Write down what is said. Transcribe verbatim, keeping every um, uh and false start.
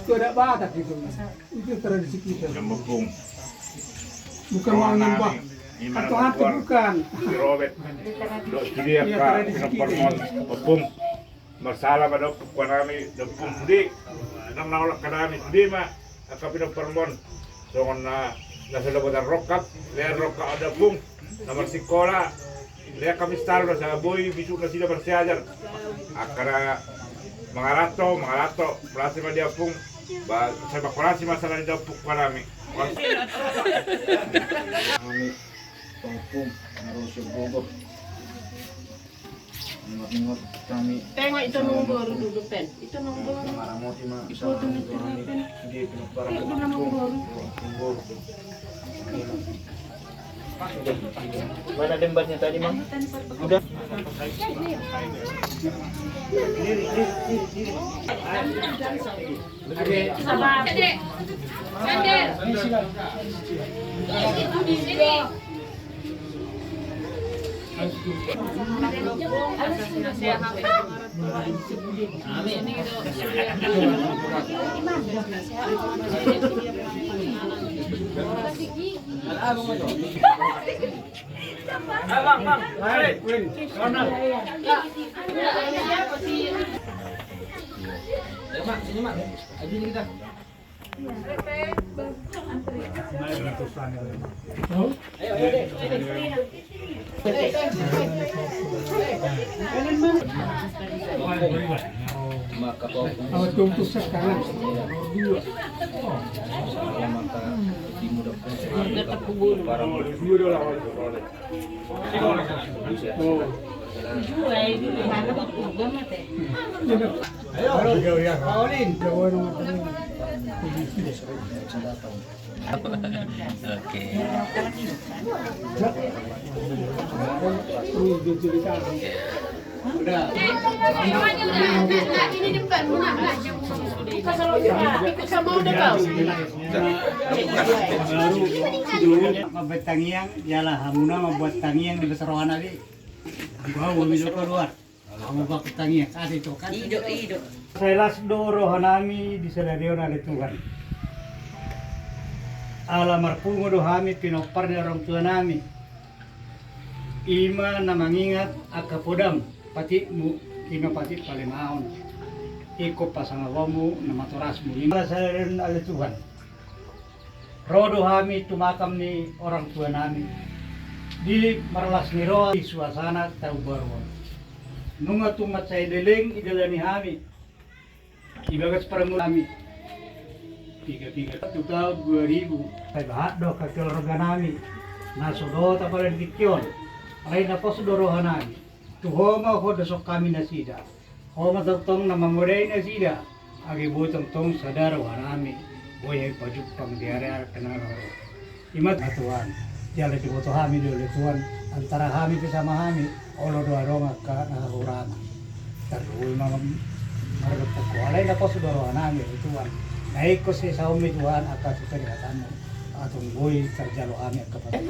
Itu adat Batak itu. Itu tradisi kita. Bukan mau nyembah. Atau hantu bukan. Iya, tradisi kita. Marsala ma da ompung nami, da ompung sude, nang na olat hanami sude ma angka pinomparmon. Songon na, na so dapotan rongkap, lean rongkap da ompung, na marsikola, lean hami stal do, sai boi bisuk nasida marsiajar. Angka na mangaranto, mangaranto, berarti ma da ompung, ba, sai mangkolasi ma sala ni da ompung nami. Kami, ompung, harus bogoh. Ingot-ingot kami. Tengok itu nung boru dulu, Pen. Itu nung boru. Itu nung boru. Mana dembannya tadi, Mang? Udah. Oke. Mambuat tangiang, jala hamuna mambuat tangiang di bagasan rohana be. Anggo au, au ma keluar. Au ma pakutangi, ate tu kan. Ido, ido. Sai las do rohanami di sadari on ale Tuhan. Ala marpungu do hami pinompar ni orang tuanami. I ma na mangingat angka podam, patikmu, i ma patik palemaon. Ingkon pasangaponmu na matorasmu. I ma sadari on ale Tuhan. Ro do hami tu makam ni orang tuanami. Di marlas ni roha di suasana taon baru on. Nunga tung mansai leleng didalani hami. Di bagas parmula nami. Piga-piga tu taon dua ribu. Sai bahat do angka keluarganami. Na so dohot apala di tingki on. Alai na pos do rohanami. Tu Ho ma huendeshon hami nasida. Ho ma tongtong na mangodai nasida, age boi tongtong sada rohanami, boi hami pajumpang di ari-ari na ro. I ma Tuhan, jala diboto hami do ale Tuhan, antara hami pe sama hami, olo do adong angka na hahurangan. Tarlumobi ma mardopak Ho, alai na pos do rohanami ale Tuhan. Na ingkon sesaonmi Tuhan angka tu kerihatanmu, antong boi tarjalo hami angka patu.